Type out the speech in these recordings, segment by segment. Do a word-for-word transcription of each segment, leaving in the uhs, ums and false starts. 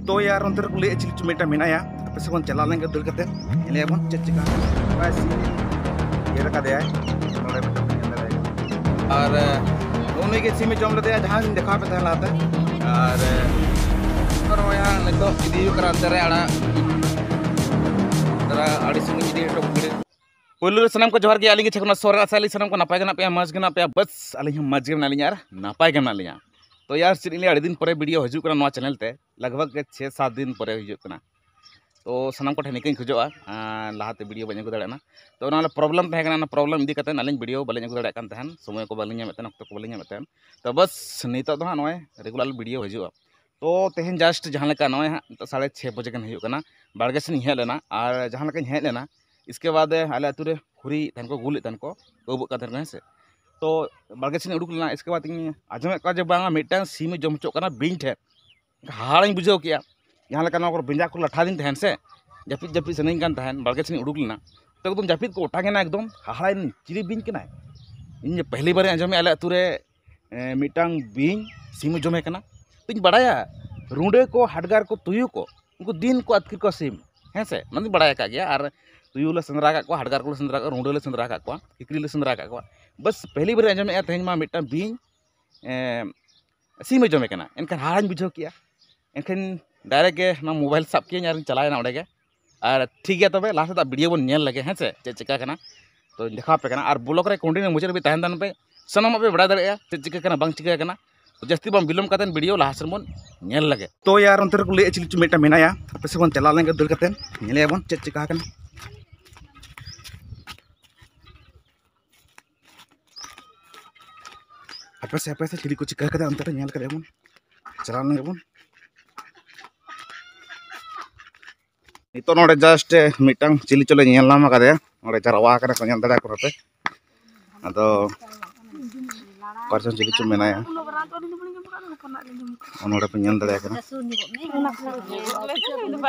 ᱛᱚ ᱭᱟᱨ, ᱚᱱᱛᱮ ᱨᱮᱠᱚ ᱞᱟᱹᱭᱮᱫ ᱪᱤᱞᱤ ᱪᱚ ᱢᱤᱫᱴᱟᱝ ᱢᱮᱱᱟᱭᱟ, ᱟᱯᱮ ᱥᱮᱫ ᱵᱚᱱ ᱪᱟᱞᱟᱣ ᱞᱮᱱ ᱜᱮ ᱫᱟᱹᱲ ᱠᱟᱛᱮ ᱧᱮᱞᱮᱭᱟ ᱵᱚᱱ ᱪᱮᱫ ᱪᱤᱠᱟ᱾ ᱵᱟᱭ ᱥᱤ ᱤᱭᱟᱹ ᱨᱟᱠᱟᱫᱮᱭᱟᱭ, ᱱᱚᱰᱮ ᱢᱤᱫᱴᱟᱝ ᱵᱚᱱ ᱧᱮᱞ ᱫᱟᱲᱮᱭᱟᱜ ᱠᱟᱱᱟ᱾ ᱟᱨ ᱱᱩᱜᱼᱩ ᱱᱩᱭ ᱜᱮ ᱥᱤᱢᱮ ᱡᱚᱢ ᱞᱮᱫᱮᱭᱟ, ᱡᱟᱦᱟᱸ ᱞᱤᱧ ᱫᱮᱠᱷᱟᱣ ᱯᱮ ᱛᱟᱦᱮᱸ ᱞᱟᱦᱟᱛᱮ᱾ ᱟᱨ ᱱᱚᱜᱼᱚᱭ ᱦᱟᱸᱜ ᱱᱤᱛᱚᱜ ᱤᱫᱤ ᱦᱩᱭᱩᱜ ᱠᱟᱱᱟ ᱚᱱᱛᱮ ᱨᱮ ᱟᱲᱟᱜ, ᱛᱷᱚᱲᱟ ᱟᱹᱰᱤ ᱥᱟᱺᱜᱤᱧ ᱤᱫᱤ ᱦᱚᱴᱚ ᱠᱟᱜ ᱦᱩᱭᱩᱜᱼᱟ᱾ ᱯᱳᱭᱞᱳ ᱨᱮ ᱥᱟᱱᱟᱢ ᱠᱚ ᱡᱚᱦᱟᱨ ᱜᱮ, ᱟᱹᱞᱤᱧ ᱜᱮ ᱪᱷᱮᱠᱚᱱᱟ ᱥᱚᱨᱮᱱ, ᱟᱥᱟ ᱟᱹᱞᱤᱧ ᱥᱟᱱᱟᱢ ᱠᱚ ᱱᱟᱯᱟᱭ ᱜᱮ ᱢᱮᱱᱟᱜ ᱯᱮᱭᱟ, ᱢᱚᱡᱽ ᱜᱮ ᱢᱮᱱᱟᱜ ᱯᱮᱭᱟ᱾ ᱵᱟᱥ ᱟᱹᱞᱤᱧ ᱦᱚᱸ ᱢᱚᱡᱽ ᱜᱮ ᱢᱮᱱᱟᱜ ᱞᱤᱧᱟ ᱟᱨ ᱱᱟᱯᱟᱭ ᱜᱮ ᱢᱮᱱᱟᱜ ᱞᱤᱧᱟ᱾ ᱛᱚ ᱭᱟᱨ, ᱪᱮᱫ ᱤᱧ ᱞᱟᱹᱭᱟ, ᱟᱹᱰᱤ ᱫᱤᱱ ᱯᱚᱨᱮ ᱵᱷᱤᱰᱤᱭᱳ ᱦᱤᱡᱩᱜ ᱠᱟᱱᱟ ᱱᱚᱣᱟ ᱪᱮᱱᱮᱞ ᱛᱮ, ᱞᱟᱜᱽ ᱵᱷᱟᱜᱽ ᱜᱮ ᱪᱷᱮ ᱥᱟᱛ ᱫᱤᱱ ᱯᱚᱨᱮ ᱦᱤᱡᱩᱜ ᱠᱟᱱᱟ᱾ ᱛᱚ ᱥᱟᱱᱟᱢ ᱠᱚᱴᱷᱮᱱ ᱱᱤᱠᱟᱹᱧ ᱠᱷᱚᱡᱚᱜᱼᱟ, ᱟᱨ ᱞᱟᱦᱟᱛᱮ ᱵᱷᱤᱰᱤᱭᱳ ᱵᱟᱹᱧ ᱟᱹᱜᱩ ᱫᱟᱲᱮᱭᱟᱜ ᱠᱟᱱᱟ᱾ ᱛᱚ ᱚᱱᱟ ᱯᱨᱚᱵᱞᱮᱢ ᱛᱟᱦᱮᱸ ᱠᱟᱱᱟ, ᱚᱱᱟ ᱯᱨᱚᱵᱞᱮᱢ ᱤᱫᱤ ᱠᱟᱛᱮ ᱟᱹᱞᱤᱧ ᱵᱷᱤᱰᱤᱭᱳ ᱵᱟᱹᱞᱤᱧ ᱟᱹᱜᱩ ᱫᱟᱲᱮᱭᱟᱜ ᱠᱟᱱ ᱛᱟᱦᱮᱱ, ᱥᱚᱢᱚᱭ ᱠᱚ ᱵᱟᱹᱞᱤᱧ ᱧᱟᱢᱮᱫ ᱛᱟᱦᱮᱱ, ᱚᱠᱛᱚ ᱠᱚ ᱵᱟᱹᱞᱤᱧ ᱧᱟᱢᱮᱫ ᱛᱟᱦᱮᱱ᱾ ᱛᱚ ᱵᱟᱥ ᱱᱤᱛᱚᱜ ᱫᱚ ᱦᱟᱸᱜ ᱱᱚᱜᱼᱚᱭ ᱨᱮᱜᱩᱞᱟᱨ ᱵᱷᱤᱰᱤᱭᱳ ᱦᱤᱡᱩᱜᱼᱟ᱾ ᱛᱚ ᱛᱮᱦᱮᱧ ᱡᱟᱥᱴ ᱡᱟᱦᱟᱸ ᱞᱮᱠᱟ ᱱᱚᱜᱼᱚᱭ ᱦᱟᱸᱜ ᱱᱤᱛᱚᱜ ᱥᱟᱲᱮ ᱪᱷᱮ ᱵᱟᱡᱮ ᱜᱟᱱ ᱦᱩᱭᱩᱜ ᱠᱟᱱᱟ, ᱵᱟᱲᱜᱮ ᱥᱮᱫ ᱤᱧ ᱦᱮᱡ ᱞᱮᱱᱟ᱾ ᱟᱨ ᱡᱟᱦᱟᱸ ᱞᱮᱠᱟᱧ ᱦᱮᱡ ᱞᱮᱱᱟ, ᱤᱥᱠᱮ ᱵᱟᱫ ᱟᱞᱮ ᱟᱹᱛᱩ ᱨᱮ ᱦᱩᱨᱤ ᱛᱟᱦᱮᱱ ᱠᱚ, ᱜᱩᱞᱮᱫ ᱛᱟᱦᱮᱱ ᱠᱚ, ᱟᱹᱵᱩᱜ ᱠᱟᱱ ᱛᱟᱦᱮᱱ ᱠᱚ, ᱦᱮᱸ ᱥᱮ᱾ ᱛᱚ ᱵᱟᱲᱜᱮ ᱥᱮᱫ ᱤᱧ ᱩᱰᱩᱠ ᱞᱮᱱᱟ, ᱤᱥᱠᱮ ᱵᱟᱫ ᱤᱧ ᱟᱸᱡᱚᱢᱮᱫ ᱠᱚᱣᱟ ᱡᱮ ᱵᱟᱝᱟ ᱢᱤᱫᱴᱟᱝ ᱥᱤᱢᱮ ᱡᱚᱢ ᱦᱚᱪᱚᱜ ᱠᱟᱱᱟ ᱵᱤᱧ ᱴᱷᱮᱱ᱾ ᱦᱟᱦᱟᱲᱟᱧ ᱵᱩᱡᱷᱟᱹᱣ ᱠᱮᱜᱼᱟ᱾ ᱡᱟᱦᱟᱸ ᱞᱮᱠᱟ ᱱᱚᱣᱟ ᱠᱚᱨᱮ ᱵᱮᱸᱡᱟ ᱠᱚ ᱞᱟᱴᱷᱟ ᱟᱹᱫᱤᱧ ᱛᱟᱦᱮᱱ ᱥᱮ, ᱡᱟᱹᱯᱤᱫ ᱡᱟᱹᱯᱤᱫ ᱥᱟᱱᱟᱧ ᱠᱟᱱ ᱛᱟᱦᱮᱱ, ᱵᱟᱲᱜᱮ ᱥᱮᱫ ᱤᱧ ᱩᱰᱩᱠ ᱞᱮᱱᱟ᱾ ᱛᱚ ᱮᱠᱫᱚᱢ ᱡᱟᱹᱯᱤᱫ ᱠᱚ ᱚᱴᱟᱝ ᱮᱱᱟ ᱮᱠᱫᱚᱢ᱾ ᱦᱟᱦᱟᱲᱟᱭᱮᱱᱟᱹᱧ, ᱪᱤᱞᱤ ᱵᱤᱧ ᱠᱟᱱᱟᱭ? ᱤᱧ ᱯᱟᱹᱦᱞᱤ ᱵᱟᱨᱤᱧ ᱟᱸᱡᱚᱢᱮᱜᱼᱟ ᱟᱞᱮ ᱟᱹᱛᱩ ᱨᱮ, ᱮᱸ, ᱢᱤᱫᱴᱟᱝ ᱵᱤᱧ ᱥᱤᱢᱮ ᱡᱚᱢᱮ ᱠᱟᱱᱟ᱾ ᱛᱚᱧ ᱵᱟᱲᱟᱭᱟ, ᱨᱩᱸᱰᱟᱹ ᱠᱚ, ᱦᱟᱰᱜᱟᱨ ᱠᱚ, ᱛᱩᱭᱩ ᱠᱚ, ᱩᱱᱠᱩ ᱫᱤᱱ ᱠᱚ ᱟᱹᱛᱠᱤᱨ ᱠᱚᱣᱟ ᱥᱤᱢ, ᱦᱮᱸ ᱥᱮ, ᱚᱱᱟ ᱫᱚᱧ ᱵᱟᱲᱟᱭ ᱟᱠᱟᱫ ᱜᱮᱭᱟ᱾ ᱟᱨ ᱛᱩᱭᱩ ᱞᱮ ᱥᱮᱸᱫᱽᱨᱟ ᱟᱠᱟᱫ ᱠᱚᱣᱟ, ᱦᱟᱰᱜᱟᱨ ᱠᱚᱞᱮ ᱥᱮᱸᱫᱽᱨᱟ ᱟᱠᱟᱫ ᱠᱚᱣᱟ, ᱨᱩᱸᱰᱟᱹ ᱞᱮ ᱥᱮᱸᱫᱽᱨᱟ ᱟᱠᱟᱫ ᱠᱚᱣᱟ, ᱠᱷᱤᱠᱲᱤ ᱞᱮ ᱥᱮᱸᱫᱽᱨᱟ ᱟᱠᱟᱫ ᱠᱚᱣᱟ᱾ ᱵᱟᱥ ᱯᱟᱹᱦᱞᱤ ᱵᱟᱨᱤᱧ ᱟᱸᱡᱚᱢᱮᱜᱼᱟ ᱛᱮᱦᱮᱧ ᱢᱟ ᱢᱤᱫᱴᱟᱝ ᱵᱤᱧ, ᱮᱸ, ᱥᱤᱢᱮ ᱡᱚᱢᱮ ᱠᱟᱱᱟ᱾ ᱮᱱᱠᱷᱟᱱ ᱦᱟᱦᱟᱲᱟᱧ ᱵᱩᱡᱷᱟᱹᱣ ᱠᱮᱜᱼᱟ᱾ ᱮᱱᱠᱷᱟᱱ ᱰᱟᱭᱨᱮᱠᱴ ᱜᱮ ᱱᱚᱣᱟ ᱢᱳᱵᱟᱭᱤᱞ ᱥᱟᱵ ᱠᱮᱜᱼᱟᱹᱧ ᱟᱨᱤᱧ ᱪᱟᱞᱟᱣᱮᱱᱟ ᱚᱸᱰᱮ ᱜᱮ᱾ ᱟᱨ ᱴᱷᱤᱠ ᱜᱮᱭᱟ, ᱛᱚᱵᱮ ᱞᱟᱦᱟ ᱥᱮᱫᱟᱜ ᱵᱷᱤᱰᱤᱭᱳ ᱵᱚᱱ ᱧᱮᱞ ᱞᱮᱜᱮ, ᱦᱮᱸ ᱥᱮ, ᱪᱮᱫ ᱪᱤᱠᱟ ᱠᱟᱱᱟ᱾ ᱛᱚᱧ ᱫᱮᱠᱷᱟᱣ ᱟᱯᱮ ᱠᱟᱱᱟ᱾ ᱟᱨ ᱵᱞᱚᱜ ᱨᱮ ᱠᱚᱱᱴᱤᱱᱤᱭᱩ ᱢᱩᱪᱟᱹᱫ ᱦᱟᱹᱵᱤᱡ ᱛᱟᱦᱮᱱ ᱛᱟᱵᱚᱱ ᱯᱮ, ᱥᱟᱱᱟᱢᱟᱜ ᱯᱮ ᱵᱟᱲᱟᱭ ᱫᱟᱲᱮᱭᱟᱜᱼᱟ ᱪᱮᱫ ᱪᱤᱠᱟᱹ ᱠᱟᱱᱟ, ᱵᱟᱝ ᱪᱤᱠᱟᱹ ᱠᱟᱱᱟ᱾ ᱛᱚ ᱡᱟᱹᱥᱛᱤ ᱵᱟᱝ ᱵᱤᱞᱚᱢ ᱠᱟᱛᱮ ᱵᱷᱤᱰᱤᱭᱳ ᱞᱟᱦᱟ ᱥᱮᱫ ᱵᱚᱱ ᱧᱮᱞ ᱞᱮᱜᱮ᱾ ᱛᱚ ᱭᱟᱨ, ᱚᱱᱛᱮ ᱨᱮᱠᱚ ᱞᱟᱹᱭᱮᱫ ᱪᱤᱞᱤ ᱪᱚ ᱢᱤᱫᱴᱟᱝ ᱢᱮᱱᱟᱭᱟ, ᱟᱯᱮ ᱥᱮᱫ ᱵᱚᱱ ᱪᱟᱞᱟᱣ ᱞᱮᱱ ᱜᱮ ᱫᱟᱹᱲ ᱠᱟᱛᱮ ᱧᱮᱞᱮᱭᱟ ᱵᱚᱱ ᱪᱮᱫ ᱪᱤᱠᱟ ᱠᱟᱱᱟ᱾ ᱦᱟᱯᱮ ᱥᱮ, ᱦᱟᱯᱮ ᱥᱮ, ᱪᱤᱞᱤ ᱠᱚ ᱪᱤᱠᱟ ᱠᱟᱫᱟ ᱚᱱᱛᱮ ᱨᱮ, ᱧᱮᱞ ᱠᱟᱫᱟ ᱵᱚᱱ, ᱪᱟᱞᱟᱣ ᱞᱮᱱ ᱜᱮᱵᱚᱱ᱾ ᱱᱤᱛᱚᱜ ᱱᱚᱰᱮ ᱡᱟᱥᱴ ᱢᱤᱫᱴᱟᱝ ᱪᱤᱞᱤ ᱪᱚᱞᱮ ᱧᱮᱞ ᱧᱟᱢ ᱟᱠᱟᱫᱮᱭᱟ, ᱱᱚᱰᱮ ᱡᱟᱨᱣᱟ ᱟᱠᱟᱱᱟ ᱠᱚ, ᱧᱮᱞ ᱫᱟᱲᱮᱭᱟᱠᱚ ᱠᱟᱱᱟ ᱯᱮ᱾ ᱟᱫᱚ ᱚᱠᱟ ᱨᱮᱪᱚᱝ ᱪᱤᱞᱤ ᱪᱚ ᱢᱮᱱᱟᱭᱟ, ᱱᱚᱰᱮ ᱯᱮ ᱧᱮᱞ ᱫᱟᱲᱮᱭᱟᱜ ᱠᱟᱱᱟ᱾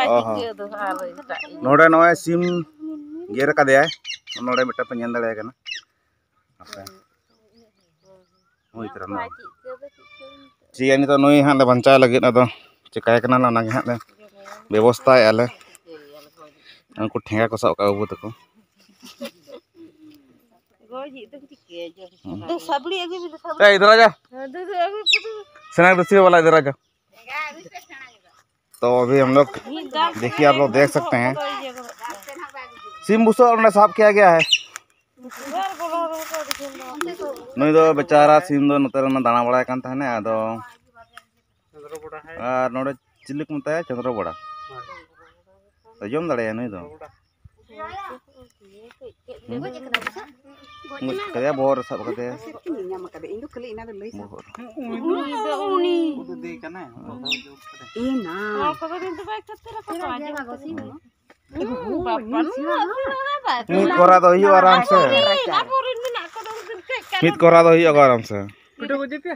ᱚ ᱦᱚᱸ᱾ ᱱᱚᱰᱮ ᱱᱚᱜᱼᱚᱭ ᱥᱤᱢ ᱜᱮᱨ ᱟᱠᱟᱫᱮᱭᱟᱭ, ᱱᱚᱰᱮ ᱢᱤᱫᱴᱟᱝ ᱯᱮ ᱧᱮᱞ ᱫᱟᱲᱮᱭᱟᱜ ᱠᱟᱱᱟ᱾ ᱦᱟᱯᱮ᱾ ᱦᱩᱭ ᱩᱛᱟᱹᱨᱟ ᱱᱚᱣᱟ᱾ ᱴᱷᱤᱠ ᱜᱮᱭᱟ, ᱱᱤᱛᱚᱜ ᱱᱩᱭ ᱦᱟᱸᱜ ᱞᱮ ᱵᱟᱧᱪᱟᱣ ᱞᱟᱹᱜᱤᱫ, ᱟᱫᱚ ᱪᱮᱠᱟᱭ ᱠᱟᱱᱟ ᱞᱮ, ᱚᱱᱟᱜᱮ ᱦᱟᱸᱜ ᱞᱮ ᱵᱮᱵᱚᱥᱛᱟᱭᱮᱫᱼᱟ ᱞᱮ᱾ ᱩᱱᱠᱩ ᱴᱷᱮᱸᱜᱟ ᱠᱚ ᱥᱟᱵ ᱠᱟᱜᱼᱟ ᱵᱟᱹᱵᱩ ᱛᱟᱠᱚ᱾ ᱮ, ᱤᱫᱷᱟᱨ ᱟ ᱡᱟ। ᱥᱮᱬᱟ ᱜᱤᱫᱽᱨᱟᱹ ᱥᱤ ᱵᱟᱞᱟ, ᱤᱫᱷᱟᱨ ᱟ ᱡᱟ। तो अभी हम लोग, देखिए, आप लोग देख सकते हैं, ᱥᱤᱢ ᱵᱩᱥᱟᱹᱜ ᱚᱸᱰᱮ ᱥᱟᱵ ᱠᱮᱭᱟ ᱜᱮᱭᱟ ᱦᱮ। ᱱᱩᱭ ᱫᱚ ᱵᱮᱪᱟᱨᱟ ᱥᱤᱢ ᱫᱚ ᱱᱚᱛᱮ ᱨᱮ ᱫᱟᱬᱟ ᱵᱟᱲᱟᱭ ᱠᱟᱱ ᱛᱟᱦᱮᱱᱟ, ᱟᱫᱚ ᱟᱨ ᱱᱚᱰᱮ ᱪᱤᱞᱤ ᱠᱚ ᱢᱮᱛᱟᱭᱟ? ᱪᱚᱸᱫᱽᱨᱚ ᱵᱚᱲᱟ᱾ ᱡᱚᱢ ᱫᱟᱲᱮᱭᱟᱜᱼᱟ ᱱᱩᱭ ᱫᱚ᱾ ᱦᱩᱸ? ᱜᱚᱡ ᱠᱟᱫᱮᱭᱟ, ᱵᱚᱦᱚᱜ ᱨᱮ ᱥᱟᱵ ᱠᱟᱫᱮᱭᱟ᱾ ᱤᱧ ᱫᱚ ᱠᱷᱟᱹᱞᱤ ᱤᱧ ᱫᱚ ᱠᱷᱟᱹᱞᱤ ᱤᱧ ᱫᱚ ᱞᱟᱹᱭ ᱵᱚᱦᱚᱜ ᱨᱮ᱾ ᱩᱱᱤ ᱫᱚ ᱩᱱᱤ᱾ ᱩᱱᱤ ᱫᱚ ᱫᱮᱭ ᱠᱟᱱᱟᱭ᱾ ᱮ ᱱᱟ᱾ ᱦᱚᱲ ᱠᱚᱫᱚ ᱫᱤᱱ ᱫᱚ ᱵᱟᱭ ᱠᱷᱟᱹᱛᱤᱨ ᱟᱠᱚ ᱠᱟᱱᱟ, ᱡᱚᱢ ᱠᱟᱛᱮ ᱦᱚᱸ᱾ ᱩᱸ, ᱵᱟᱯᱟ, ᱱᱩᱱᱟᱹᱜ ᱫᱚ ᱵᱟᱭ ᱢᱤᱫ ᱠᱷᱚᱨᱟ ᱫᱚ ᱦᱩᱭᱩᱜᱼᱟ ᱟᱨᱟᱢ ᱥᱮ᱾ ᱟᱵᱚᱨᱮᱱ ᱢᱮᱱᱟᱜ ᱠᱚᱫᱚ ᱩᱱᱠᱤᱱ ᱠᱟᱹᱡ ᱠᱟᱹᱡ ᱢᱤᱫ ᱠᱷᱚᱨᱟ ᱫᱚ ᱦᱩᱭᱩᱜᱼᱟ ᱟᱨᱟᱢ ᱥᱮ᱾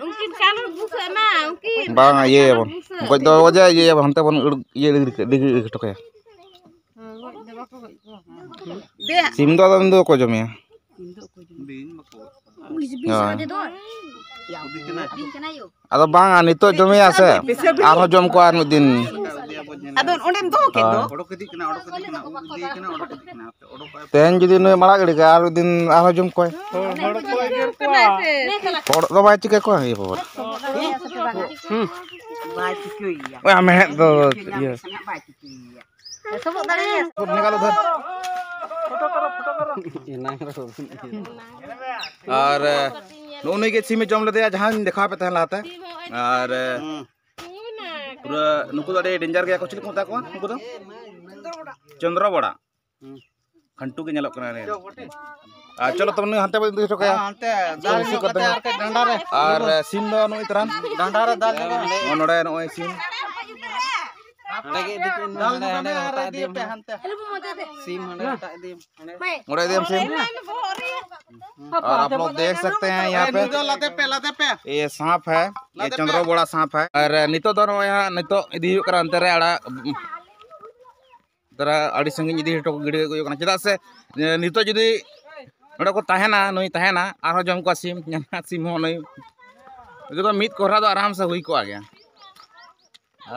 ᱩᱱᱠᱤᱱ ᱠᱟᱞᱚᱴ ᱵᱩᱥᱟᱹᱜ ᱮᱱᱟ, ᱩᱱᱠᱤᱱ᱾ ᱵᱟᱝ, ᱤᱭᱟᱹᱭᱟᱵᱚᱱ᱾ ᱜᱚᱡ ᱫᱚ ᱵᱟᱵᱚ ᱜᱚᱡᱮᱭᱟ, ᱤᱭᱟᱹᱭᱟᱵᱚᱱ, ᱦᱟᱱᱛᱮ ᱵᱚᱱ ᱟᱹᱲ-, ᱤᱭᱟᱹ ᱜᱤᱰᱤ ᱠᱟᱜ-, ᱤᱫᱤ ᱦᱚᱴᱚ ᱠᱟᱭᱟ᱾ ᱦᱮᱸ, ᱜᱚᱡ ᱫᱚ ᱵᱟᱠᱚ ᱜᱚᱡ ᱠᱚᱣᱟ᱾ ᱥᱤᱢ ᱫᱚ ᱟᱫᱚ ᱩᱱᱤ ᱫᱚ ᱚᱠᱚᱭ ᱡᱚᱢᱮᱭᱟ? ᱵᱤᱧ ᱵᱟᱠᱚ ᱜᱚᱡ ᱠᱚᱣᱟ᱾ ᱦᱳᱭ᱾ ᱵᱤᱧ ᱠᱟᱱᱟᱭ᱾ ᱟᱫᱚ ᱵᱟᱝ, ᱱᱤᱛᱚᱜ ᱡᱚᱢᱮᱭᱟ ᱥᱮ, ᱟᱨᱦᱚᱸ ᱡᱚᱢ ᱠᱚᱣᱟ ᱟᱨ ᱢᱤᱫ ᱫᱤᱱ᱾ ᱟᱫᱚ ᱚᱸᱰᱮᱢ ᱫᱚᱦᱚ ᱠᱮᱫ ᱫᱚ᱾ ᱦᱳᱭ᱾ ᱚᱰᱚᱠ ᱤᱫᱤᱜ ᱠᱟᱱᱟ, ᱚᱰᱚᱠ ᱤᱫᱤᱜ ᱠᱟᱱᱟ, ᱩᱫ ᱤᱫᱤᱭᱮ ᱠᱟᱱᱟ, ᱚᱰᱚᱠ ᱤᱫᱤᱜ ᱠᱟᱱᱟ᱾ ᱛᱮᱦᱮᱧ ᱡᱩᱫᱤ ᱱᱩᱭ ᱟᱲᱟᱜ ᱜᱤᱰᱤ ᱠᱟᱜᱼᱟ, ᱟᱨ ᱢᱤᱫ ᱫᱤᱱ ᱟᱨᱦᱚᱸ ᱡᱚᱢ ᱠᱚᱣᱟᱭ᱾ ᱦᱚᱲ ᱠᱚ ᱮᱜᱮᱨ ᱠᱚᱣᱟ᱾ ᱦᱚᱲ ᱫᱚ ᱵᱟᱭ ᱪᱤᱠᱟᱹ ᱠᱚᱣᱟ, ᱤᱭᱟᱹ ᱵᱟᱵᱟ᱾ ᱦᱩᱸ᱾ ᱵᱟᱭ ᱪᱤᱠᱟᱹᱭᱮᱭᱟ᱾ ᱳᱭ ᱟᱢ ᱢᱮᱫ ᱫᱚ ᱤᱭᱟᱹ᱾ ᱵᱟᱭ ᱪᱤᱠᱟᱹᱭᱮᱭᱟ᱾ ᱮᱛᱚᱦᱚᱵ ᱫᱟᱲᱮᱭᱟᱜᱼᱟ᱾ ᱯᱷᱳᱴᱳ ᱠᱟᱨᱚ, ᱯᱷᱳᱴᱳ ᱠᱟᱨᱚ᱾ ᱮᱱᱟᱝ ᱨᱮ ᱵᱟᱵᱤᱱ ᱤᱭᱟᱹ᱾ ᱟᱨ, ᱮ, ᱱᱩᱜᱼᱩ ᱱᱩᱭ ᱜᱮ ᱥᱤᱢᱮ ᱡᱚᱢ ᱞᱮᱫᱮᱭᱟ, ᱡᱟᱦᱟᱸᱧ ᱫᱮᱠᱷᱟᱣ ᱟᱯᱮ ᱛᱟᱦᱮᱸ ᱞᱟᱦᱟᱛᱮ᱾ ᱟᱨ, ᱮ, ᱯᱩᱨᱟᱹ ᱱᱩᱠᱩ ᱫᱚ ᱟᱹᱰᱤ danger ᱜᱮᱭᱟ ᱠᱚ᱾ ᱪᱮᱫ ᱠᱚ ᱢᱮᱛᱟ ᱠᱚᱣᱟ ᱱᱩᱠᱩ ᱫᱚ? ᱪᱚᱸᱫᱽᱨᱚ ᱵᱚᱲᱟ᱾ ᱦᱩᱸ᱾ ᱠᱷᱟᱱᱴᱩ ᱜᱮ ᱧᱮᱞᱚᱜ ᱠᱟᱱᱟ ᱱᱤᱭᱟᱹ᱾ ᱟᱨ ᱪᱚᱞᱚ ᱛᱚᱵᱮ ᱱᱩᱭ ᱦᱟᱱᱛᱮ ᱵᱚᱱ ᱤᱫᱤ ᱦᱚᱴᱚ ᱠᱟᱭᱟ᱾ ᱦᱮᱸ, ᱦᱟᱱᱛᱮ ᱫᱟᱞ ᱧᱚᱜ ᱠᱟᱛᱮ ᱟᱨ ᱠᱟᱹᱡ ᱰᱟᱸᱰᱟ ᱨᱮ᱾ ᱟᱨ ᱥᱤᱢ ᱫᱚ ᱱᱩᱭ ᱛᱟᱨᱟᱱ᱾ ᱰᱟᱸᱰᱟ ᱨᱮ ᱫᱟᱞ ᱧᱚᱜ ᱠᱟᱛᱮ᱾ ᱱᱚᱜᱼᱚ ᱱᱚᱰᱮ ᱱᱚᱜᱼᱚᱭ ᱥᱤᱢ᱾ ᱦᱟᱸᱰᱮ ᱜᱮ ᱤᱫᱤ ᱠᱚ, ᱫᱟᱞ ᱦᱟᱸᱰᱮ, ᱧᱚᱜ ᱦᱟᱸᱰᱮ ᱠᱟᱛᱮ ᱦᱚᱴᱟᱜ ᱟᱨ ᱤᱫᱤᱭᱮᱢ ᱤᱫᱤᱭᱮᱯᱮ ᱦᱟᱸᱰᱮ᱾ ᱦᱟᱱᱛᱮ᱾ ᱥᱤᱢ ᱦᱟᱸᱰᱮ ᱦᱚᱴᱟᱜ ᱤᱫᱤᱭᱮᱢ ᱦᱟᱸᱰᱮ᱾ ᱚᱸᱰᱮ ᱤᱫᱤᱭᱮᱢ ᱥᱤᱢ᱾ ᱟᱨ ᱟᱯ ᱞᱳᱜ ᱫᱮᱠᱷ ᱥᱟᱠᱛᱮ ᱦᱮᱸ ᱭᱟᱦᱟᱸ ᱯᱮ᱾ ᱱᱩᱭ ᱫᱚ ᱞᱟᱫᱮ ᱯᱮ, ᱞᱟᱫᱮ ᱯᱮ᱾ ᱤᱭᱟᱹ ᱥᱟᱸᱯ ᱦᱟᱭ, ᱤᱭᱟᱹ ᱞᱟᱫᱮ ᱯᱮ᱾ ᱪᱚᱸᱫᱽᱨᱚ ᱵᱚᱲᱟ ᱥᱟᱸᱯ ᱦᱟᱭ᱾ ᱟᱨ ᱱᱤᱛᱚᱜ ᱫᱚ ᱱᱚᱜᱼᱚᱭ ᱦᱟᱸᱜ ᱱᱤᱛᱚᱜ ᱤᱫᱤ ᱦᱩᱭᱩᱜ ᱠᱟᱱᱟ ᱚᱱᱛᱮ ᱨᱮ ᱟᱲᱟᱜ᱾ ᱛᱟᱨᱟ ᱟᱹᱰᱤ ᱥᱟᱺᱜᱤᱧ ᱤᱫᱤ ᱦᱚᱴᱚ ᱜᱤᱰᱤ ᱦᱩᱭᱩᱜ ᱠᱟᱱᱟ, ᱪᱮᱫᱟᱜ ᱥᱮ, ᱮ, ᱱᱤᱛᱚᱜ ᱡᱩᱫᱤ ᱱᱚᱰᱮ ᱠᱚ ᱛᱟᱦᱮᱱᱟ, ᱱᱩᱭ ᱛᱟᱦᱮᱱᱟ, ᱟᱨᱦᱚᱸ ᱡᱚᱢ ᱠᱚᱣᱟ ᱥᱤᱢ, ᱧᱟᱢᱟ ᱥᱤᱢ ᱦᱚᱸ ᱱᱩᱭ᱾ ᱮᱠᱫᱚᱢ ᱢᱤᱫ ᱠᱚᱨᱦᱟ ᱫᱚ ᱟᱨᱟᱢ ᱥᱮ ᱦᱩᱭ ᱠᱚᱜᱼᱟ ᱜᱮᱭᱟ᱾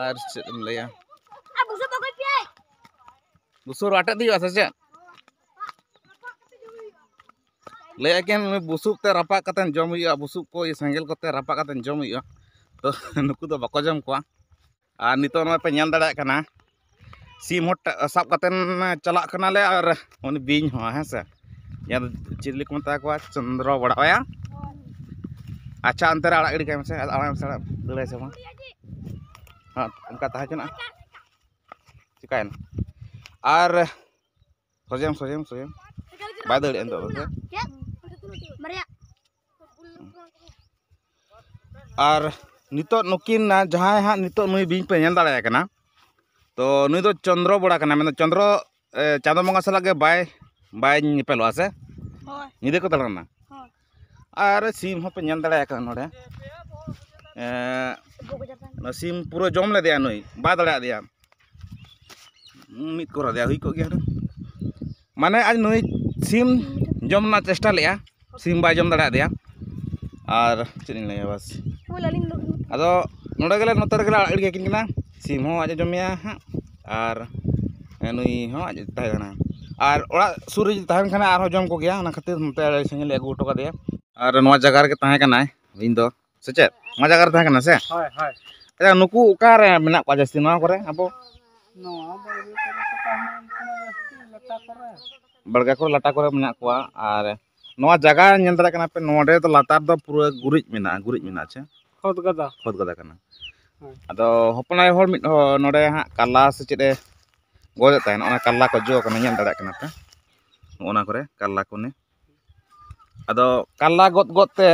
ᱟᱨ ᱪᱮᱫ ᱮᱢ ᱞᱟᱹᱭᱟ? ᱵᱩᱥᱩᱵ ᱟᱴᱮᱫ ᱦᱩᱭᱩᱜᱼᱟ ᱥᱮ ᱪᱮᱫ? ᱞᱟᱹᱭᱮᱫ ᱠᱟᱱ ᱩᱱᱤ ᱵᱩᱥᱩᱵ ᱛᱮ ᱨᱟᱯᱟᱜ ᱠᱟᱛᱮ ᱡᱚᱢ ᱦᱩᱭᱩᱜᱼᱟ, ᱵᱩᱥᱩᱵ ᱠᱚ ᱥᱮᱸᱜᱮᱞ ᱠᱚᱛᱮ ᱨᱟᱯᱟᱜ ᱠᱟᱛᱮ ᱡᱚᱢ ᱦᱩᱭᱩᱜᱼᱟ᱾ ᱛᱚ ᱱᱩᱠᱩ ᱫᱚ ᱵᱟᱠᱚ ᱡᱚᱢ ᱠᱚᱣᱟ᱾ ᱟᱨ ᱱᱤᱛᱚᱜ ᱱᱚᱜᱼᱚᱭ ᱯᱮ ᱧᱮᱞ ᱫᱟᱲᱮᱭᱟᱜ ᱠᱟᱱᱟ, ᱥᱤᱢ ᱦᱚᱸ ᱴᱟ-, ᱥᱟᱵ ᱠᱟᱛᱮ ᱪᱟᱞᱟᱜ ᱠᱟᱱᱟᱞᱮ᱾ ᱟᱨ ᱩᱱᱤ ᱵᱤᱧ ᱦᱚᱸ, ᱦᱮᱸ ᱥᱮ, ᱡᱟᱦᱟᱸ ᱫᱚ ᱪᱤᱞᱤ ᱠᱚ ᱢᱮᱛᱟ ᱠᱚᱣᱟ, ᱪᱚᱱᱫᱨᱚ ᱵᱚᱲᱟ ᱚᱭᱟ᱾ ᱟᱪᱪᱷᱟ, ᱚᱱᱛᱮ ᱨᱮ ᱟᱲᱟᱜ ᱜᱤᱰᱤ ᱠᱟᱭ ᱢᱮᱥᱮ, ᱟᱲᱟᱜ ᱢᱮᱥᱮ, ᱟᱲᱟᱜ, ᱫᱟᱹᱲᱟᱭ ᱥᱮ ᱵᱟᱝ? ᱦᱮᱸ, ᱚᱱᱠᱟ ᱛᱟᱦᱮᱸ ᱦᱚᱪᱚᱱᱟᱜ᱾ ᱪᱤᱠᱟᱭᱮᱱᱟ? ᱟᱨ ᱥᱚᱡᱮᱢ, ᱥᱚᱡᱮᱢ, ᱥᱚᱡᱮᱢ᱾ ᱵᱟᱭ ᱫᱟᱹᱲᱮᱜᱼᱟ ᱱᱤᱛᱚᱜ ᱫᱚ, ᱦᱮᱸ? ᱪᱮᱫ? ᱵᱟᱨᱭᱟ᱾ ᱟᱨ ᱱᱤᱛᱚᱜ ᱱᱩᱠᱤᱱ ᱡᱟᱦᱟᱸᱭ ᱦᱟᱸᱜ ᱱᱤᱛᱚᱜ ᱱᱩᱭ ᱵᱤᱧ ᱯᱮ ᱧᱮᱞ ᱫᱟᱲᱮᱭᱟᱭ ᱠᱟᱱᱟ, ᱛᱚ ᱱᱩᱭ ᱫᱚ ᱪᱚᱱᱫᱨᱚ ᱵᱚᱲᱟ ᱠᱟᱱᱟ, ᱢᱮᱱᱫᱚ ᱪᱚᱱᱫᱨᱚ, ᱮ, ᱪᱟᱸᱫᱚ ᱵᱚᱸᱜᱟ ᱥᱟᱞᱟᱜ ᱜᱮ ᱵᱟᱭ, ᱵᱟᱭ ᱧᱮᱯᱮᱞᱚᱜᱼᱟ ᱥᱮ? ᱦᱳᱭ᱾ ᱧᱤᱫᱟᱹ ᱠᱚ ᱫᱟᱬᱟᱱᱟ᱾ ᱦᱳᱭ᱾ ᱟᱨ ᱥᱤᱢ ᱦᱚᱸᱯᱮ ᱧᱮᱞ ᱫᱟᱲᱮᱭᱟᱭ ᱠᱟᱱᱟ ᱱᱚᱰᱮ᱾ ᱮ, ᱚᱱᱟ ᱥᱤᱢ ᱯᱩᱨᱟᱹ ᱡᱚᱢ ᱞᱮᱫᱮᱭᱟ ᱱᱩᱭ, ᱵᱟᱭ ᱫᱟᱲᱮᱭᱟᱫᱮᱭᱟ᱾ ᱢᱤᱫ ᱠᱚᱨᱟᱣ ᱫᱮᱭᱟ, ᱦᱩᱭ ᱠᱚᱜ ᱜᱮᱭᱟ ᱦᱩᱱᱟᱹᱝ᱾ ᱢᱟᱱᱮ ᱟᱡ ᱱᱩᱭ ᱥᱤᱢ ᱡᱚᱢ ᱨᱮᱱᱟᱜ ᱪᱮᱥᱴᱟ ᱞᱮᱫᱼᱟ, ᱥᱤᱢ ᱵᱟᱭ ᱡᱚᱢ ᱫᱟᱲᱮᱭᱟᱫᱮᱭᱟ᱾ ᱟᱨ ᱪᱮᱫ ᱤᱧ ᱞᱟᱹᱭᱟ, ᱵᱟᱥ᱾ ᱦᱳᱭ, ᱟᱹᱞᱤᱧ ᱫᱚ ᱟᱫᱚ ᱱᱚᱰᱮ ᱜᱮᱞᱮ, ᱱᱚᱛᱮ ᱨᱮᱜᱮ ᱞᱮ ᱟᱲᱟᱜ ᱜᱤᱰᱤ ᱠᱟᱹᱠᱤᱱ ᱠᱟᱱᱟ᱾ ᱥᱤᱢ ᱦᱚᱸ ᱟᱡ ᱮ ᱡᱚᱢᱮᱭᱟ ᱦᱟᱸᱜ, ᱟᱨ ᱱᱩᱭ ᱦᱚᱸ ᱟᱡ ᱮ ᱛᱟᱦᱮᱸ ᱠᱟᱱᱟ᱾ ᱟᱨ ᱚᱲᱟᱜ ᱥᱩᱨ ᱨᱮ ᱡᱩᱫᱤ ᱛᱟᱦᱮᱱ ᱠᱷᱟᱱ ᱟᱨᱦᱚᱸ ᱡᱚᱢ ᱠᱚᱜᱮᱭᱟ, ᱚᱱᱟ ᱠᱷᱟᱹᱛᱤᱨ ᱱᱚᱛᱮ ᱟᱹᱰᱤ ᱥᱟᱺᱜᱤᱧ ᱞᱮ ᱟᱹᱜᱩ ᱦᱚᱴᱚ ᱠᱟᱫᱮᱭᱟ᱾ ᱟᱨ ᱱᱚᱣᱟ ᱡᱟᱭᱜᱟ ᱨᱮᱜᱮ ᱛᱟᱦᱮᱸ ᱠᱟᱱᱟᱭ ᱤᱧ ᱫᱚ, ᱥᱮ ᱪᱮᱫ? ᱱᱚᱣᱟ ᱡᱟᱭᱜᱟ ᱨᱮ ᱛᱟᱦᱮᱸ ᱠᱟᱱᱟ ᱥᱮ? ᱦᱳᱭ, ᱦᱳᱭ᱾ ᱟᱪᱪᱷᱟ, ᱱᱩᱠᱩ ᱚᱠᱟᱨᱮ ᱢᱮᱱᱟᱜ ᱠᱚᱣᱟ ᱡᱟᱹᱥᱛᱤ ᱱᱚᱣᱟ ᱠᱚᱨᱮ ᱟᱵᱚ? ᱱᱚᱣᱟ ᱵᱟᱲᱜᱮ ᱠᱚᱨᱮ ᱠᱚ ᱛᱟᱦᱮᱱᱟ, ᱡᱟᱹᱥᱛᱤ ᱞᱟᱴᱟ ᱠᱚᱨᱮ᱾ ᱵᱟᱲᱜᱮ ᱠᱚᱨᱮ, ᱞᱟᱴᱟ ᱠᱚᱨᱮ ᱢᱮᱱᱟᱜ ᱠᱚᱣᱟ᱾ ᱟᱨ ᱱᱚᱣᱟ ᱡᱟᱭᱜᱟ ᱧᱮᱞ ᱫᱟᱲᱮᱭᱟᱜ ᱠᱟᱱᱟ ᱯᱮ, ᱱᱚᱰᱮ ᱫᱚ ᱞᱟᱛᱟᱨ ᱫᱚ ᱯᱩᱨᱟᱹ ᱜᱩᱨᱤᱡ ᱢᱮᱱᱟᱜᱼᱟ, ᱜᱩᱨᱤᱡ ᱢᱮᱱᱟᱜᱼᱟ᱾ ᱟᱪᱪᱷᱟ, ᱠᱷᱚᱛ ᱜᱟᱫᱟ᱾ ᱠᱷᱚᱛ ᱜᱟᱫᱟ ᱠᱟᱱᱟ᱾ ᱦᱮᱸ᱾ ᱟᱫᱚ ᱦᱚᱯᱚᱱ ᱟᱭᱳ ᱦᱚᱲ ᱢᱤᱫ ᱦᱚᱲ ᱱᱚᱰᱮ ᱦᱟᱸᱜ ᱠᱟᱞᱞᱟ ᱥᱮ ᱪᱮᱫ ᱮ ᱜᱚᱫᱮᱫ ᱛᱟᱦᱮᱱ, ᱚᱱᱟ ᱠᱟᱞᱞᱟ ᱠᱚ ᱡᱚ ᱠᱟᱱᱟ, ᱧᱮᱞ ᱫᱟᱲᱮᱭᱟᱜ ᱠᱟᱱᱟ ᱯᱮ᱾ ᱱᱚᱜᱼᱚ ᱱᱟ ᱠᱚᱨᱮ ᱠᱟᱞᱞᱟ ᱠᱚ ᱱᱤᱭᱟᱹ᱾ ᱟᱫᱚ ᱠᱟᱞᱞᱟ ᱜᱚᱫ ᱜᱚᱫ ᱛᱮ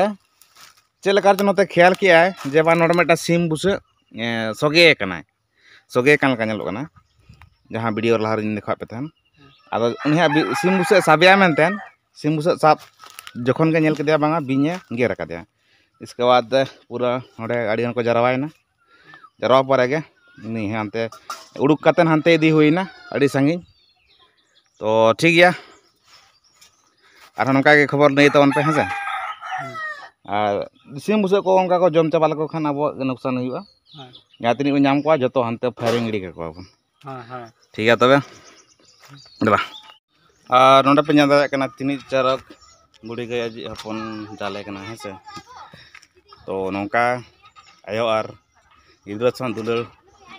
ᱪᱮᱫ ᱞᱮᱠᱟ ᱨᱮᱪᱚ ᱱᱚᱛᱮ ᱠᱷᱮᱭᱟᱞ ᱠᱮᱜᱼᱟᱭ ᱡᱮ ᱵᱟᱝ, ᱱᱚᱰᱮ ᱢᱤᱫᱴᱟᱝ ᱥᱤᱢ ᱵᱩᱥᱟᱹᱜ, ᱮ, ᱥᱚᱜᱮ ᱠᱟᱱᱟᱭ, ᱥᱚᱜᱮ ᱠᱟᱱ ᱞᱮᱠᱟ ᱧᱮᱞᱚᱜ ᱠᱟᱱᱟ, ᱡᱟᱦᱟᱸ ᱵᱷᱤᱰᱤᱭᱳ ᱞᱟᱦᱟ ᱨᱤᱧ ᱫᱮᱠᱷᱟᱣᱟᱫ ᱯᱮ ᱛᱟᱦᱮᱱ᱾ ᱟᱫᱚ ᱩᱱᱤ ᱦᱟᱸᱜ ᱵᱤ-, ᱥᱤᱢ ᱵᱩᱥᱟᱹᱜ ᱥᱟᱵᱮᱭᱟ ᱢᱮᱱᱛᱮ, ᱥᱤᱢ ᱵᱩᱥᱟᱹᱜ ᱥᱟᱵ ᱡᱚᱠᱷᱚᱱ ᱜᱮ ᱧᱮᱞ ᱠᱮᱫᱮᱭᱟ ᱵᱟᱝᱟ ᱵᱤᱧᱮ ᱜᱮᱨ ᱟᱠᱟᱫᱮᱭᱟ᱾ ᱤᱥᱠᱮ ᱵᱟᱫ ᱯᱩᱨᱟᱹ ᱱᱚᱰᱮ ᱟᱹᱰᱤ ᱜᱟᱱ ᱠᱚ ᱡᱟᱨᱣᱟᱭᱮᱱᱟ᱾ ᱡᱟᱨᱣᱟ ᱯᱚᱨᱮ ᱜᱮ ᱩᱱᱤ ᱦᱟᱱᱛᱮ ᱩᱰᱩᱠ ᱠᱟᱛᱮ ᱦᱟᱱᱛᱮ ᱤᱫᱤ ᱦᱩᱭᱱᱟ ᱟᱹᱰᱤ ᱥᱟᱺᱜᱤᱧ᱾ ᱛᱚ ᱴᱷᱤᱠ ᱜᱮᱭᱟ, ᱟᱨᱦᱚᱸ ᱱᱚᱝᱠᱟ ᱜᱮ ᱠᱷᱚᱵᱚᱨ ᱞᱟᱹᱭ ᱛᱟᱵᱚᱱ ᱯᱮ, ᱦᱮᱸ ᱥᱮ? ᱟᱨ ᱥᱤᱢ ᱵᱩᱥᱟᱹᱜ ᱠᱚ ᱚᱱᱠᱟ ᱠᱚ ᱡᱚᱢ ᱪᱟᱵᱟ ᱞᱮᱠᱚ ᱠᱷᱟᱱ ᱟᱵᱚᱣᱟᱜ ᱜᱮ ᱱᱩᱠᱥᱟᱱ ᱦᱩᱭᱩᱜᱼᱟ᱾ ᱦᱮᱸ᱾ ᱡᱟᱦᱟᱸ ᱛᱤᱱᱟᱹᱜ ᱵᱚᱱ ᱧᱟᱢ ᱠᱚᱣᱟ, ᱡᱚᱛᱚ ᱦᱟᱱᱛᱮ firing ᱜᱤᱰᱤ ᱠᱟᱠᱚᱣᱟ ᱵᱚᱱ᱾ ᱦᱮᱸ, ᱦᱮᱸ᱾ ᱴᱷᱤᱠ ᱜᱮᱭᱟ ᱛᱚᱵᱮ, ᱫᱮᱞᱟ᱾ ᱟᱨ ᱱᱚᱰᱮ ᱯᱮ ᱧᱮᱞ ᱫᱟᱲᱮᱭᱟᱜ ᱠᱟᱱᱟ, ᱛᱤᱱᱤᱡ ᱪᱟᱨᱚᱠ ᱵᱩᱰᱷᱤ ᱜᱟᱹᱭ ᱟᱡᱤᱡ ᱦᱚᱯᱚᱱ ᱡᱟᱞᱮ ᱠᱟᱱᱟ, ᱦᱮᱸ ᱥᱮ᱾ ᱛᱚ, ᱱᱚᱝᱠᱟ ᱟᱭᱳ ᱟᱨ ᱜᱤᱫᱽᱨᱟᱹ ᱥᱟᱶ ᱫᱩᱞᱟᱹᱲ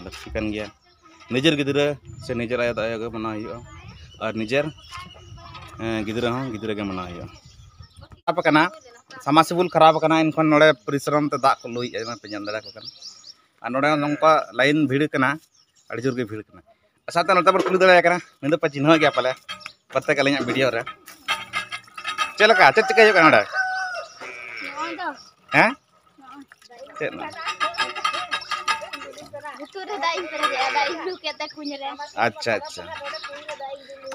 ᱞᱟᱹᱠᱛᱤ ᱠᱟᱱ ᱜᱮᱭᱟ᱾ ᱱᱤᱡᱮᱨ ᱜᱤᱫᱽᱨᱟᱹ ᱥᱮ ᱱᱤᱡᱮᱨ ᱟᱭᱳ ᱫᱚ ᱟᱭᱳ ᱜᱮ ᱢᱟᱱᱟᱣ ᱦᱩᱭᱩᱜᱼᱟ, ᱟᱨ ᱱᱤᱡᱮᱨ, ᱮᱸ, ᱜᱤᱫᱽᱨᱟᱹ ᱦᱚᱸ ᱜᱤᱫᱽᱨᱟᱹ ᱜᱮ ᱢᱟᱱᱟᱣ ᱦᱩᱭᱩᱜᱼᱟ᱾ ᱠᱷᱟᱨᱟᱯ ᱟᱠᱟᱱᱟ, ᱥᱟᱢᱟᱨᱥᱤᱵᱚᱞ ᱠᱷᱟᱨᱟᱯ ᱟᱠᱟᱱᱟ, ᱮᱱᱠᱷᱟᱱ ᱱᱚᱰᱮ ᱯᱚᱨᱤᱥᱨᱚᱢ ᱛᱮ ᱫᱟᱜ ᱠᱚ ᱞᱩᱭᱮᱫᱼᱟ, ᱯᱮ ᱧᱮᱞ ᱫᱟᱲᱮᱭᱟᱠᱚ ᱠᱟᱱᱟ᱾ ᱟᱨ ᱱᱚᱰᱮ ᱱᱚᱝᱠᱟ ᱞᱟᱭᱤᱱ ᱵᱷᱤᱲ ᱠᱟᱱᱟ, ᱟᱹᱰᱤ ᱡᱳᱨ ᱜᱮ ᱵᱷᱤᱲ ᱠᱟᱱᱟ᱾ ᱟᱪᱪᱷᱟ, ᱛᱚ ᱱᱚᱛᱮ ᱵᱚᱱ ᱠᱩᱞᱤ ᱫᱟᱲᱮᱭᱟᱭ ᱠᱟᱱᱟ, ᱱᱩᱭ ᱫᱚ ᱯᱮ ᱪᱤᱱᱦᱟᱹᱣ ᱜᱮᱭᱟ ᱯᱟᱞᱮ, ᱯᱨᱚᱛᱮᱠ ᱟᱹᱞᱤᱧᱟᱜ ᱵᱷᱤᱰᱤᱭᱳ ᱨᱮ᱾ ᱪᱮᱫ ᱞᱮᱠᱟ, ᱪᱮᱫ ᱪᱤᱠᱟᱹᱭ ᱦᱩᱭᱩᱜ ᱠᱟᱱᱟ ᱱᱚᱰᱮ? ᱱᱚᱜᱼᱚᱭ ᱫᱚ᱾ ᱦᱮᱸ? ᱪᱮᱫ ᱱᱚᱣᱟ? ᱞᱩᱛᱩᱨ ᱨᱮ ᱫᱟᱜ ᱤᱧ ᱯᱮᱨᱮᱡᱮᱜᱼᱟ, ᱫᱟᱜ ᱤᱧ ᱞᱩ ᱠᱮᱫ ᱛᱮ ᱠᱩᱧ ᱨᱮ᱾ ᱟᱪᱪᱷᱟ, ᱟᱪᱪᱷᱟ᱾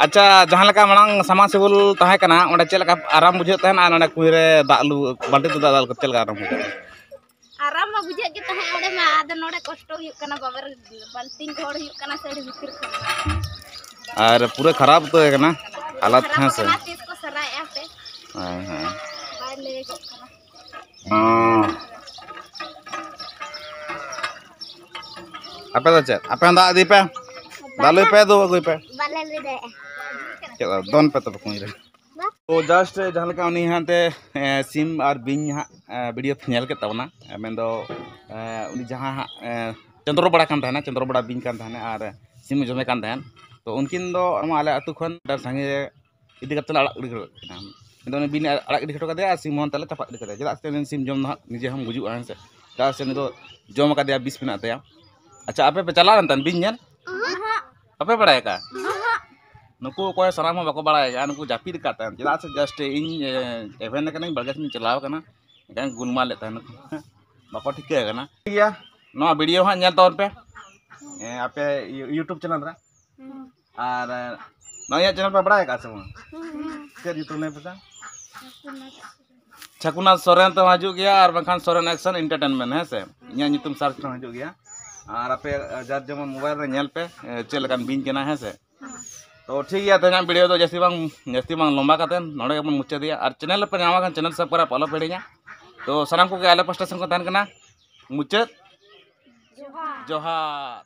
ᱟᱪᱪᱷᱟ, ᱡᱟᱦᱟᱸ ᱞᱮᱠᱟ ᱢᱟᱲᱟᱝ ᱥᱟᱢᱟᱨᱥᱤᱵᱚᱞ ᱛᱟᱦᱮᱸ ᱠᱟᱱᱟ, ᱚᱸᱰᱮ ᱪᱮᱫ ᱞᱮᱠᱟ ᱟᱨᱟᱢ ᱵᱩᱡᱷᱟᱹᱜ ᱛᱟᱦᱮᱱ ᱟᱨ ᱱᱚᱰᱮ ᱠᱩᱧ ᱨᱮ ᱫᱟᱜ ᱞᱩ, ᱵᱟᱹᱞᱴᱤ ᱛᱮ ᱫᱟᱜ ᱫᱟᱜ ᱞᱩ ᱠᱟᱛᱮ ᱪᱮᱫ ᱞᱮᱠᱟ ᱟᱨᱟᱢ ᱵᱩᱡᱷᱟᱹᱜᱼᱟ? ᱟᱨᱟᱢ ᱢᱟ ᱵᱩᱡᱷᱟᱹᱜ ᱜᱮ ᱛᱟᱦᱮᱸᱫ ᱚᱸᱰᱮ ᱢᱟ, ᱟᱫᱚ ᱱᱚᱰᱮ ᱠᱚᱥᱴᱚ ᱦᱩᱭᱩᱜ ᱠᱟᱱᱟ, ᱵᱟᱵᱮᱨ ᱵᱟᱹᱞᱴᱤᱱ ᱜᱚᱦᱚᱲ ᱦᱩᱭᱩᱜ ᱠᱟᱱᱟ ᱥᱮ ᱟᱹᱰᱤ ᱵᱷᱤᱛᱤᱨ ᱠᱷᱚᱱ᱾ ᱟᱨ ᱯᱩᱨᱟᱹ ᱠᱷᱟᱨᱟᱯ ᱩᱛᱟᱹᱨ ᱟᱠᱟᱱᱟ ᱦᱟᱞᱚᱛ, ᱠᱷᱟᱨᱟᱯ ᱦᱮᱸ ᱥᱮ? ᱟᱠᱟᱱᱟ, ᱛᱤᱥ ᱠᱚ ᱥᱟᱨᱟᱭᱮᱫᱼᱟ ᱦᱟᱯᱮ᱾ ᱦᱮᱸ, ᱦᱮᱸ᱾ ᱵᱟᱭ ᱞᱟᱹᱭᱚᱜᱚᱜ ᱠᱟᱱᱟ᱾ ᱦᱮᱸ᱾ ᱟᱯᱮ ᱫᱚ ᱪᱮᱫ? ᱟᱯᱮ ᱦᱚᱸ ᱫᱟᱜ ᱤᱫᱤ ᱯᱮ᱾ ᱫᱟᱜ ᱞᱩᱭ ᱯᱮ, ᱫᱩ ᱟᱹᱜᱩᱭ ᱯᱮ᱾ ᱵᱟᱞᱮ ᱞᱟᱹᱭ ᱫᱟᱲᱮᱭᱟᱜᱼᱟ᱾ ᱪᱮᱫ ᱫᱚᱱ ᱯᱮ ᱛᱚᱵᱮ ᱠᱩᱧ ᱨᱮ᱾ ᱛᱚ just ᱡᱟᱦᱟᱸ ᱞᱮᱠᱟ ᱩᱱᱤ ᱦᱟᱱᱛᱮ, ᱮ, ᱥᱤᱢ ᱟᱨ ᱵᱤᱧ ᱦᱟᱸᱜ, ᱮ, ᱵᱷᱤᱰᱤᱭᱳ ᱯᱮ ᱧᱮᱞ ᱠᱮᱫ ᱛᱟᱵᱚᱱᱟ, ᱮ, ᱢᱮᱱᱫᱚ, ᱮ, ᱩᱱᱤ ᱡᱟᱦᱟᱸ ᱦᱟᱸᱜ, ᱮ, ᱪᱚᱸᱫᱽᱨᱚ ᱵᱟᱲᱟ ᱠᱟᱱ ᱛᱟᱦᱮᱱᱟ, ᱪᱚᱸᱫᱽᱨᱚ ᱵᱟᱲᱟ ᱵᱤᱧ ᱠᱟᱱ ᱛᱟᱦᱮᱱᱟ ᱟᱨ ᱥᱤᱢ ᱡᱚᱢᱮ ᱠᱟᱱ ᱛᱟᱦᱮᱱ, ᱛᱚ ᱩᱱᱠᱤᱱ ᱫᱚ ᱱᱚᱣᱟ ᱟᱞᱮ ᱟᱹᱛᱩ ᱠᱷᱚᱱ ᱰᱷᱮᱨ ᱥᱟᱺᱜᱤᱧ ᱨᱮ ᱤᱫᱤ ᱠᱟᱛᱮ ᱞᱮ ᱟᱲᱟᱜ ᱜᱤᱰᱤ ᱦᱚᱴᱚ ᱠᱟᱜ ᱠᱤᱱᱟ᱾ ᱢᱮᱱᱫᱚ ᱩᱱᱤ ᱵᱤᱧ ᱟᱲᱟᱜ ᱜᱤᱰᱤ ᱦᱚᱴᱚ ᱠᱟᱫᱮᱭᱟ ᱟᱨ ᱥᱤᱢ ᱦᱚᱸ ᱚᱱᱛᱮ ᱞᱮ ᱪᱟᱯᱟᱫ ᱜᱤᱰᱤ ᱠᱟᱫᱮᱭᱟ, ᱪᱮᱫᱟᱜ ᱥᱮ ᱩᱱᱤ ᱥᱤᱢ ᱡᱚᱢ ᱫᱚ ᱦᱟᱸᱜ ᱱᱤᱡᱮ ᱦᱚᱸᱢ ᱜᱩᱡᱩᱜᱼᱟ, ᱦᱮᱸ ᱥᱮ? ᱪᱮᱫᱟᱜ ᱥᱮ ᱩᱱᱤ ᱫᱚ ᱡᱚᱢ ᱟᱠᱟᱫᱮᱭᱟ, ᱵᱤᱥ ᱢᱮᱱᱟᱜ ᱛᱟᱭᱟ᱾ ᱟᱪᱪᱷᱟ, ᱟᱯᱮ ᱯᱮ ᱪᱟᱞᱟᱣ ᱞᱮᱱ ᱛᱟᱦᱮᱸᱫ ᱵᱤᱧ ᱧᱮᱞ? ᱵᱟᱯᱮ ᱵᱟᱲᱟᱭ ᱟᱠᱟᱫᱼᱟ? ᱱᱩᱠᱩ ᱚᱠᱚᱭ ᱥᱟᱱᱟᱢ ᱦᱚᱸ ᱵᱟᱠᱚ ᱵᱟᱲᱟᱭ ᱟᱠᱟᱫᱼᱟ, ᱱᱩᱠᱩ ᱡᱟᱹᱯᱤᱫ ᱟᱠᱟᱫ ᱛᱟᱦᱮᱸᱫ᱾ ᱪᱮᱫᱟᱜ ᱥᱮ just ᱤᱧ, ᱮ, ᱮᱵᱷᱮᱱ ᱟᱠᱟᱱᱟᱹᱧ, ᱵᱟᱲᱜᱮ ᱥᱮᱫ ᱤᱧ ᱪᱟᱞᱟᱣ ᱟᱠᱟᱱᱟ, ᱢᱤᱫᱴᱟᱝ ᱜᱩᱞᱢᱟᱞᱮᱫ ᱛᱟᱦᱮᱸᱫ ᱱᱩᱠᱩ᱾ ᱵᱟᱠᱚ ᱴᱷᱤᱠᱟᱹ ᱟᱠᱟᱱᱟ᱾ ᱴᱷᱤᱠ ᱜᱮᱭᱟ, ᱱᱚᱣᱟ ᱵᱷᱤᱰᱤᱭᱳ ᱦᱟᱸᱜ ᱧᱮᱞ ᱛᱟᱵᱚᱱ ᱯᱮ, ᱮ, ᱟᱯᱮ ᱤᱭᱩ-, YouTube ᱪᱮᱱᱮᱞ ᱨᱮ᱾ ᱟᱨ, ᱮ, ᱱᱚᱣᱟ ᱤᱧᱟᱹᱜ ᱪᱮᱱᱮᱞ ᱯᱮ ᱵᱟᱲᱟᱭ ᱟᱠᱟᱫᱼᱟ ᱥᱮ ᱵᱟᱝ? ᱪᱮᱫ ᱧᱩᱛᱩᱢ ᱞᱟᱹᱭ ᱯᱮᱥᱮ? ᱪᱷᱟᱠᱩᱱᱟᱛᱷ ᱥᱚᱨᱮᱱ ᱛᱮᱦᱚᱸ ᱦᱤᱡᱩᱜ ᱜᱮᱭᱟ, ᱟᱨ ᱵᱟᱝᱠᱷᱟᱱ ᱥᱚᱨᱮᱱ ᱮᱠᱥᱚᱱ ᱮᱱᱴᱟᱨᱴᱮᱱᱢᱮᱱᱴ, ᱦᱮᱸ ᱥᱮ? ᱤᱧᱟᱹᱜ ᱧᱩᱛᱩᱢ ᱥᱟᱨᱪ ᱛᱮᱦᱚᱸ ᱦᱤᱡᱩᱜ ᱜᱮᱭᱟ᱾ ᱟᱨ ᱟᱯᱮ, ᱮ, ᱡᱟᱨ ᱡᱮᱢᱚᱱ ᱢᱳᱵᱟᱭᱤᱞ ᱨᱮ ᱧᱮᱞ ᱯᱮ, ᱮ, ᱪᱮᱫ ᱞᱮᱠᱟᱱ ᱵᱤᱧ ᱠᱟᱱᱟ, ᱦᱮᱸ ᱥᱮ? ᱛᱚ ᱴᱷᱤᱠ ᱜᱮᱭᱟ, ᱛᱮᱦᱮᱧᱟᱜ ᱵᱷᱤᱰᱤᱭᱳ ᱫᱚ ᱡᱟᱹᱥᱛᱤ ᱵᱟᱝ, ᱡᱟᱹᱥᱛᱤ ᱵᱟᱝ ᱞᱚᱢᱵᱟ ᱠᱟᱛᱮ ᱱᱚᱰᱮ ᱜᱮᱵᱚᱱ ᱢᱩᱪᱟᱹᱫᱮᱭᱟ᱾ ᱟᱨ ᱪᱮᱱᱮᱞ ᱨᱮᱯᱮ ᱧᱟᱢ ᱠᱷᱟᱱ ᱪᱮᱱᱮᱞ ᱥᱟᱵᱥᱠᱨᱟᱭᱤᱵ ᱟᱞᱚ ᱯᱮ ᱦᱤᱲᱤᱧᱟ᱾ ᱛᱚ ᱥᱟᱱᱟᱢ ᱠᱚᱜᱮ ᱟᱞᱮ ᱯᱟᱥᱴᱟ ᱥᱮᱱ ᱠᱷᱚᱱ ᱛᱟᱦᱮᱱ ᱠᱟᱱᱟ ᱢᱩᱪᱟᱹᱫ ᱡᱚᱦᱟᱨ᱾